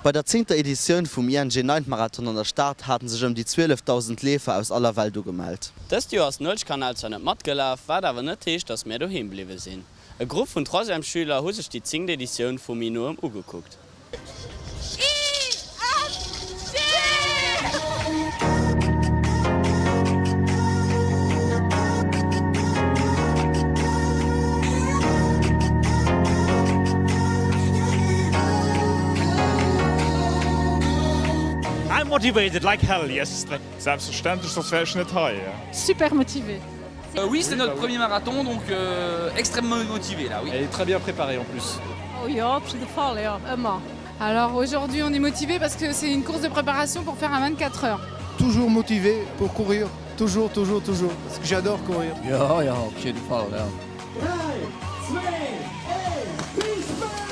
Bei der zéngter Editioun vum ING Night Marathon an der Stad haten sech ëm déi 12.000 Leefer aus aller Welt ugemellt. Dëst Joer ass den Uelzechtkanal zwar net matgelaf, wat awer net heescht, dass mär doheem bliwwe sinn. E Grupp vun Troisièmesschüler hu sech déi zéngt Editioun vu méi noem ugekuckt. I'm motivated like hell, yes. Selbstverständlech, soss wär ech net hei. Super motivé. Oui, c'est notre premier marathon, donc extrêmement motivé là, oui. Elle est très bien préparée en plus. Oh jo, op jidde Fall, jo, ëmmer. Alors aujourd'hui on est motivé parce que c'est une course de préparation pour faire un 24 heures. Toujours motivé pour courir, toujours, toujours, toujours, parce que j'adore courir. Jo, jo, op jidde Fall, jo. 3, 2, 1, vill Spaass!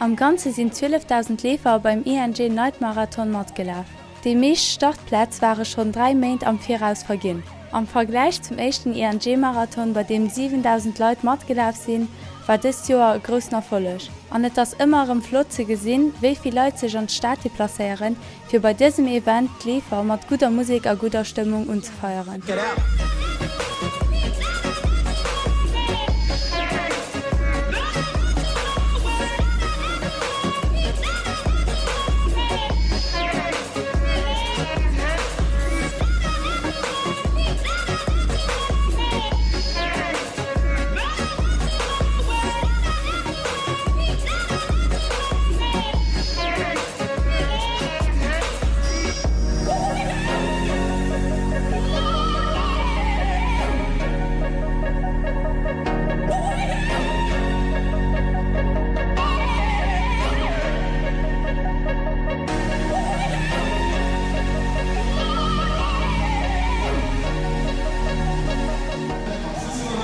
Am Ganze sinn 12.000 Leefer beim ING Night Marathon matgelaf. Déi meescht Startplätz ware schonn 3 Méint am Viraus verginn. Am Vergläich zum éischten ING-Marathon, bei deem 7.000 Leit matgelaf sinn, war dëst Joer e groussen Erfolleg. An et ass ëmmer erëm flott ze gesinn, wéi vill Leit sech an d'Stad deplacéieren, fir bei dësem Event d'Leefer mat gudder Musek a gudder Stëmmung unzefeieren.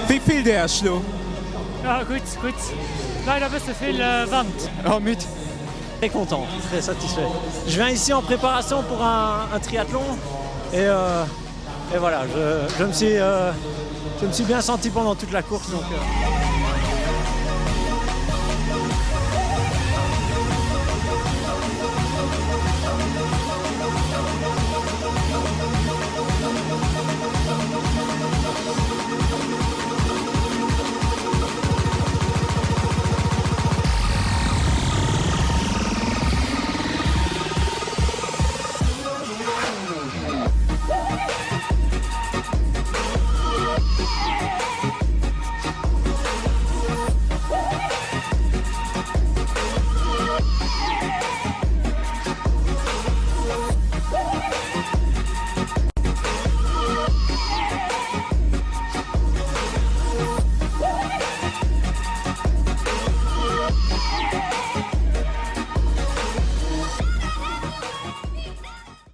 Wéi fillt Dir Iech lo? Jo gutt, gutt. Leider bësse vill Wand. Oh midd. Très content, très satisfait. Je viens ici en préparation pour un, un triathlon et, euh, et voilà, je, je, me suis, euh, je me suis bien senti pendant toute la course. Donc, euh.